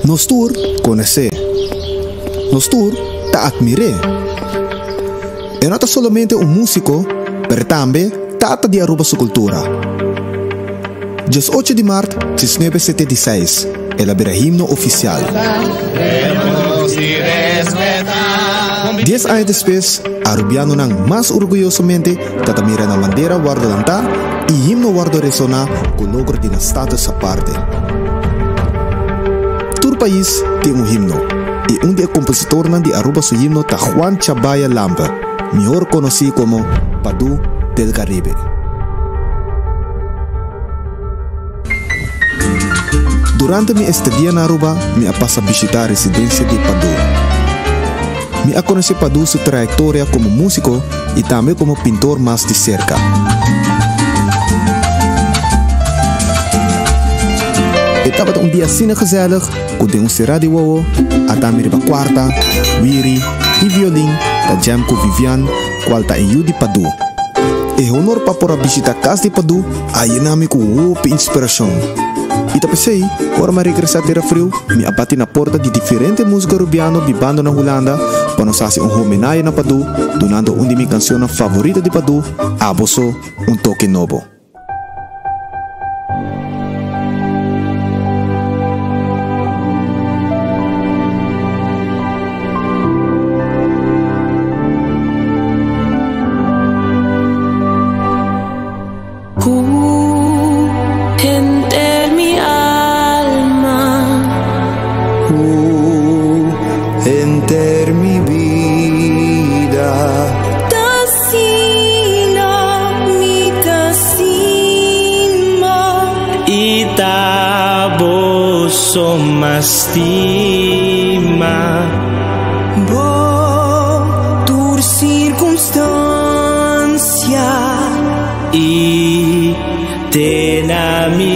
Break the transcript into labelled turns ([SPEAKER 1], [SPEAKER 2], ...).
[SPEAKER 1] Nos tur konos'é. Nos tur ta atmir'é. E no ta solamente un músiko, pero tambe tata di Aruba su kultura. 18 di mart 1976 el a bira himno ofisial. Dies aña despues, arubianonan mas orguyosamente ta ta mira nan bandera wòrdu lantá i himno wòrdu resoná ku logro di nan status aparte. Tur pais tin un himno i un di e kompositornan di Aruba su himno ta Juan Chabaya Lampe, mihor konosí komo Padú del Caribe. Durante mi estadia na Aruba mi a pasa bishitá residensia di Padú. Mi a konosé Padú su trayektoria komo músiko i tambe komo pintor mas di serka. E tabata un dia asina gezellig ku den un será di wowo a ta mi riba kuarta, wiri i violin ta jam ku Vivian kual ta e yu di Padú. E honor pa por a bishita kas di Padú a yena mi ku hopi inspirashon. I ta p'esei, ora mi a regresá Tera Friu, mi a bati na porta di diferente músiko rubiano bibando na Hulanda pa nos hasi un homenahe na Padú, dunando un di mi kanshonnan favorito di Padú, Abo So, un toke nobo.
[SPEAKER 2] Ku henter mi alma.
[SPEAKER 3] Ku henter mi bida.
[SPEAKER 2] T'asina mi ta stima.
[SPEAKER 4] I ta bo so m'a stima.
[SPEAKER 2] Bo tur sirkunstansia.
[SPEAKER 4] I te na mi